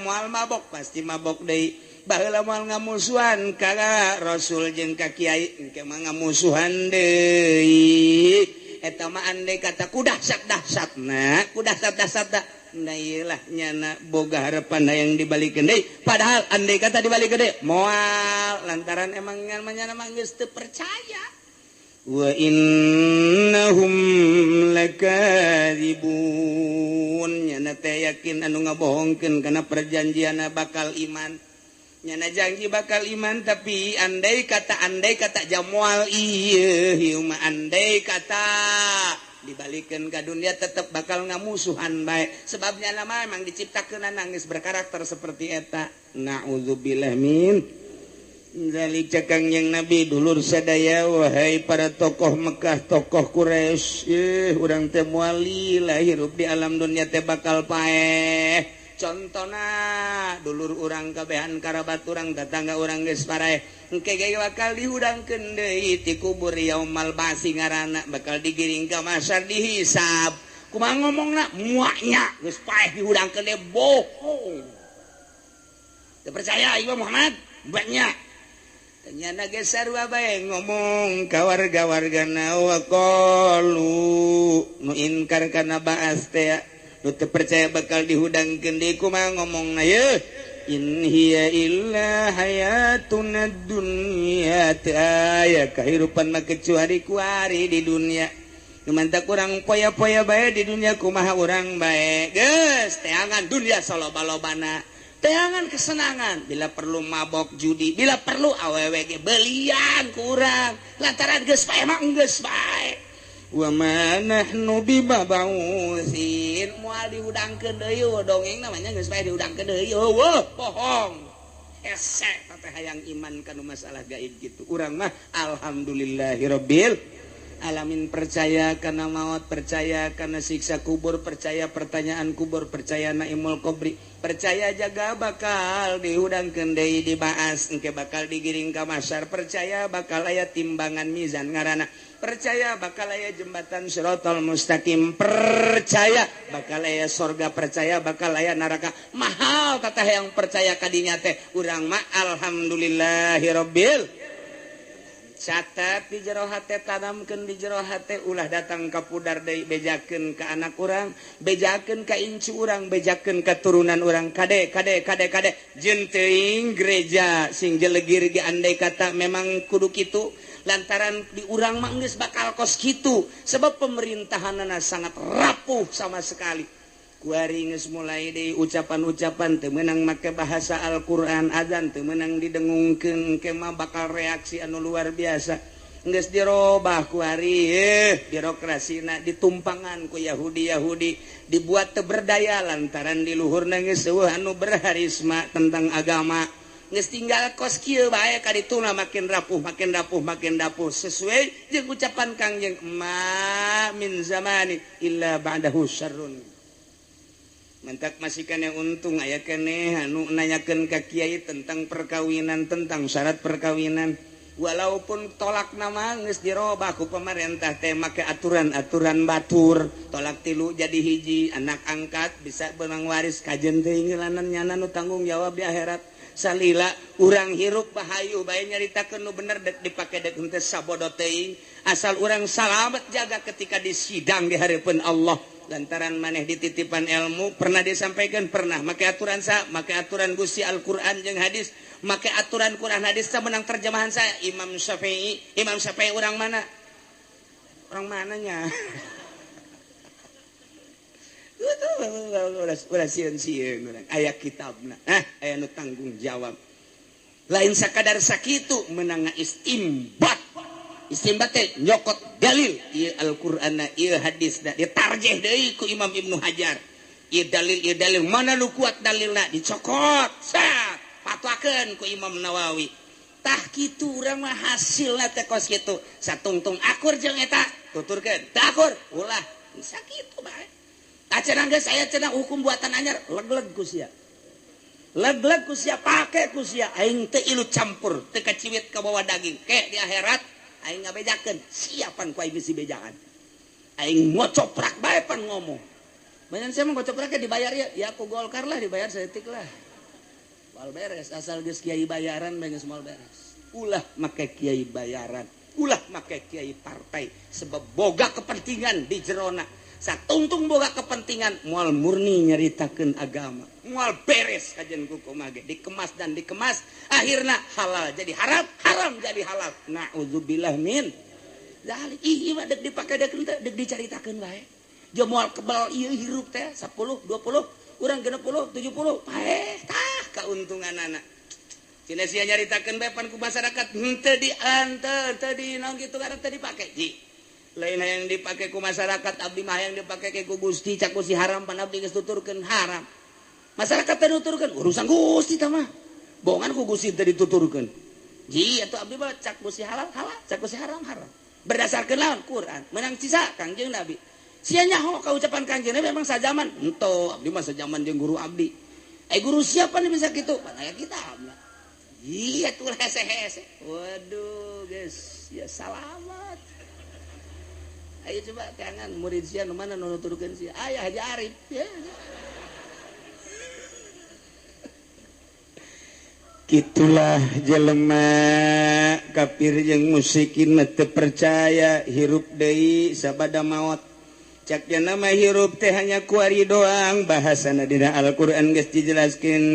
moal mabok pasti mabok deui. Baheula moal ngamusuhan ka Rasul jeung ka kiai engke mah ngamusuhan deui. Eta mah andai kata ku dahsyat-dahsyatna, ku dahsyat-dahsyatna. Nah iyalah nyana boga harapan hayang dibalikeun deui. Padahal andai kata dibalikeun deui moal lantaran emang nyana mah geus teu percaya. Wa innahum lakadzibun. Nyana teh yakin anu ngabohongkeun kana perjanjianna bakal iman. Nyana janji bakal iman tapi andai kata jamual ieu ieu mah andai kata dibalikeun ka dunia tetep bakal ngamusuhan bae. Sebabnya nama emang diciptakeun geus berkarakter seperti eta. Nauzubillah min dzalik. Cakang yang Nabi dulur sadaya wahai para tokoh Mekah, tokoh Quraisy, urang teh moal lila hirup di alam dunia teh bakal paeh. Contona dulur urang kabehan karabat urang tetangga urang geus paraeh engke ge bakal dihudangkeun deui ti kubur yaumal ba'si ngaranna bakal digiring ka mahsyar dihisab. Kumaha ngomongna muaknya geus paeh dihudangkeun deui bohong. Teu percaya ieu Muhammad banyak. Nyana ge sarua bae ngomong ka warga-wargana wa qalu nu inkar kana ba'as teh nu teu percaya bakal dihudangkeun deui kumaha ngomongna yeuh in hiya illa hayatuna dunya teu aya kahirupan mah kecuali kuari di dunia. Nu mantak urang poya-poya bae di dunia kumaha urang bae geus teangan dunia saloba-lobana. Teangan kesenangan, bila perlu mabok judi, bila perlu awewe ge belian ku urang lantaran geus pae mah geus bae. Wa ma nahnu bimab'utsin moal dihudangkeun deui dongeng namanya geus pae dihudangkeun deui heueuh bohong. Hese teh hayang iman kana masalah gaib kitu. Urang mah alhamdulillahirabbil alamin percaya kana maut, percaya kana siksa kubur, percaya pertanyaan kubur, percaya naimul kubri, percaya jaga bakal dihudangkeun deui dibaas engke bakal digiring ka mahsyar, percaya bakal aya timbangan mizan ngaranna, percaya bakal aya jembatan siratal mustaqim, percaya bakal aya sorga, percaya bakal aya neraka. Mahal tatah yang percaya kadinya teh urang mah alhamdulillahirabbil. Catat di jero hate, tanamkeun di jero hate, ulah datang ka pudar deui bejakeun ka anak urang, bejakeun ka incu urang, bejakeun ka turunan urang, kade kade kade kade jeung teuing gereja sing jelegir ge andai kata memang kudu kitu lantaran di urang mah geus bakal kos kitu sebab pemerintahanana sangat rapuh sama sekali. Kuari geus mulai deui ucapan-ucapan teu meunang make bahasa Al-Qur'an, azan teu meunang didengungkeun engke mah bakal reaksi anu luar biasa. Geus dirobah kuari birokrasina ditumpangan ku Yahudi-Yahudi dibuat teu berdaya lantaran di luhurna geus eueuh anu berharisma tentang agama. Geus tinggal kos kieu bae ka dituna makin rapuh makin rapuh makin rapuh sesuai jeung ucapan Kangjeng ma min zamani illa ba'dahu syarrun. Mentak masih kene untung aya keneh anu nanyakeun ka kiai tentang perkawinan, tentang syarat perkawinan. Walaupun tolak nama geus dirobah ku pemerintah teh make aturan-aturan batur, tolak tilu jadi hiji, anak angkat bisa benang waris kajen teuing lanan nyana nu tanggung jawab di akhirat. Salila urang hirup bahayu bae nyaritakeun nu bener dek dipake dek henteu sabodo teuing, asal urang salamet jaga ketika disidang di hareupeun Allah. Lantaran maneh dititipan ilmu pernah disampaikan pernah make aturan sa, make aturan Gusti Al-Qur'an jeung hadis, make aturan Quran hadis menang terjemahan saya Imam Syafi'i. Imam Syafi'i orang mana? Orang mananya? Ulah sieun-sieun urang aya kitabna. Aya nu tanggung jawab. Lain sakadar sakitu menang istimbat. Istimbat teh nyokot dalil ieu Al-Qur'anna ieu hadisna ditarjih deui ku Imam Ibnu Hajar. Ieu dalil mana nu kuat dalilna dicokot. Sat patwakeun ku Imam Nawawi. Tah kitu urang mah hasilna teh kos kitu. Satungtung akur jeung eta tuturkeun. Teu akur ulah sakitu bae. Tah cenah geus aya cenah hukum buatan anyar leg-leg ku sia. Leg-leg ku sia pake ku sia aing teu ilu campur teu kaciwit ka bawa daging. Ke di akhirat aing ngabejakeun siapan ku aing bisi bejaan. Aing ngocoprak bae pan ngomong. Banyak saya mah ngocopraknya dibayar ya, ya ku Golkar lah dibayar saeutik lah. Moal beres asal geus kiai bayaran bae geus moal beres. Ulah make kiai bayaran, ulah make kiai partai sebab boga kepentingan di jerona. Satungtung boga kepentingan moal murni nyaritakeun agama. Moal beres kajian ku kumaha ge dikemas dan dikemas akhirna halal jadi haram, haram jadi halal. Nauzubillah min dzalik. Ih mah dek dipake dek henteu dek dicaritakeun bae. Jeung moal kebal ieu hirup teh 10, 20, urang 60, 70 paeh tah kauntunganana. Cina sia nyaritakeun bae pan ku masyarakat henteu dianteur teu di naon kitu karena teu dipake. Ji lain yang dipake ku masyarakat abdi mah yang dipake ke ku Gusti cak Gusti haram pan abdi geus tuturkeun haram. Masyarakat teh nuturkeun urusan Gusti tah mah. Bohongan ku Gusti teh dituturkeun. Ji atuh abdi mah cak Gusti halal halal, cak Gusti haram haram. Berdasarkeun lawan Quran, menang sisa Kangjeng Nabi. Sia nyaho ka ucapan Kangjeng Nabi memang sajaman. Henteu abdi mah sajaman jeung guru abdi. Guru siapa nih bisa kitu? Pan aya kitab. Iya tuh hese-hese. Waduh, guys, ya salamat. Ayo coba kangen murid sia nu mana nu nuturkeun sia. Aya Haji Arif ya. Kitulah jelema kafir jeung musyrikin mah teu percaya hirup deui sabada maot. Cak nya mah hirup teh hanya kuari doang bahasana dina Al-Qur'an geus dijelaskeun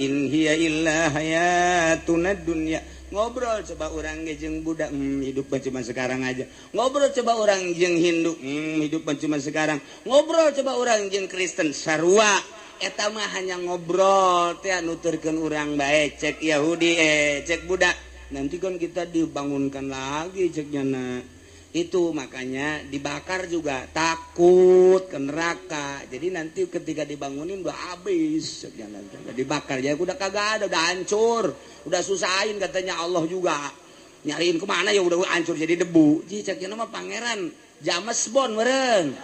in hiya illa hayatuna dunya. Ngobrol coba orang jeung Buddha, hidup cuma sekarang aja. Ngobrol coba orang jeung Hindu, hidup cuma sekarang. Ngobrol coba orang jeung Kristen, sarua. Eta mah hanya ngobrol teh nuturkeun urang bae, cek Yahudi, cek Buddha. Nanti kan kita dibangunkan lagi cek nyana. Itu makanya dibakar juga takut ke neraka. Jadi nanti ketika dibangunin udah habis, udah dibakar ya udah kagak ada, udah hancur, udah susahin katanya Allah juga. Nyariin kemana ya udah hancur jadi debu. Ji cek nya mah pangeran James Bond meureun.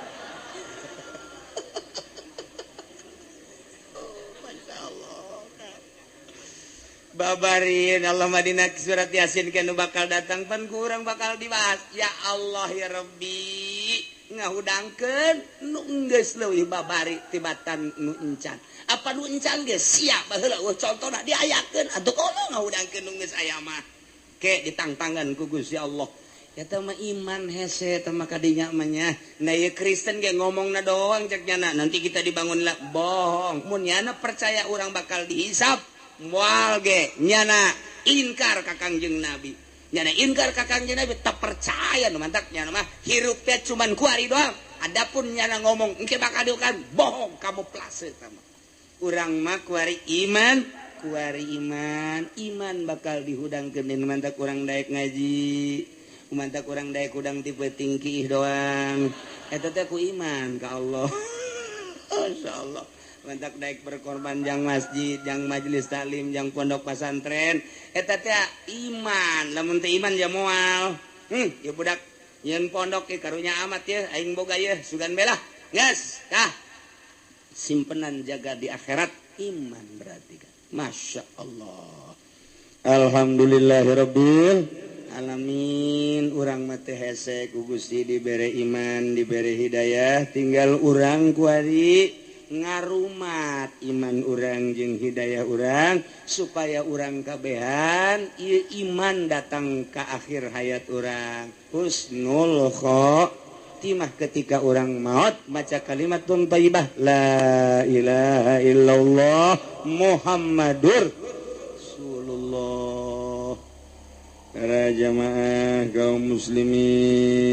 Babarin Allah Madinah surat Yasin kan bakal datang pan kurang bakal dibahas. Ya Allah ya Rabbi ngahudangkeun nu geus leuwih babari tibatan nu encan. Apa nu encan geus siap baheula eueuh contona diayakeun atuh kono ngahudangkeun nu geus aya mah. Ke ditangtangan ku Gusti Allah. Eta mah iman hese eta mah kadinya mah nya. Nah ieu Kristen ge ngomongna doang cek nyana nanti kita dibangun lah bohong. Mun nyana percaya urang bakal dihisab moal ge nyana inkar ka Kangjeng Nabi. Nyana inkar ka Kangjeng Nabi tak percaya nu mantak nyana mah hirup teh cuman kuari doang. Adapun nyana ngomong engke bakal diukan bohong kamuflase eta mah. Urang mah kuari iman, kuari iman, iman bakal dihudangkeun nu mantak urang daek ngaji. Mantak urang daek hudang tipe tingkih doang. Eta teh ku iman ka Allah. Masyaallah. Mantak daek berkorban jang masjid, jang majelis taklim, jang pondok pesantren, eta teh iman. Lamun teu iman ya moal. Ya budak nyeun pondok ge karunya amat ye, aing boga ye, sugan belah. Geus, tah. Simpenan jaga di akhirat iman berarti kan. Masya Allah. Alhamdulillahirabbil alamin. Urang mah teh hese ku Gusti dibere iman, dibere hidayah, tinggal urang kuari ngarumat iman urang jeung hidayah urang supaya urang kabehan ieu iman datang ke akhir hayat urang, husnul khotimah. Ketika urang maut maca kalimat thayyibah, la ilaha illallah Muhammadur Rasulullah. Para jamaah kaum muslimin.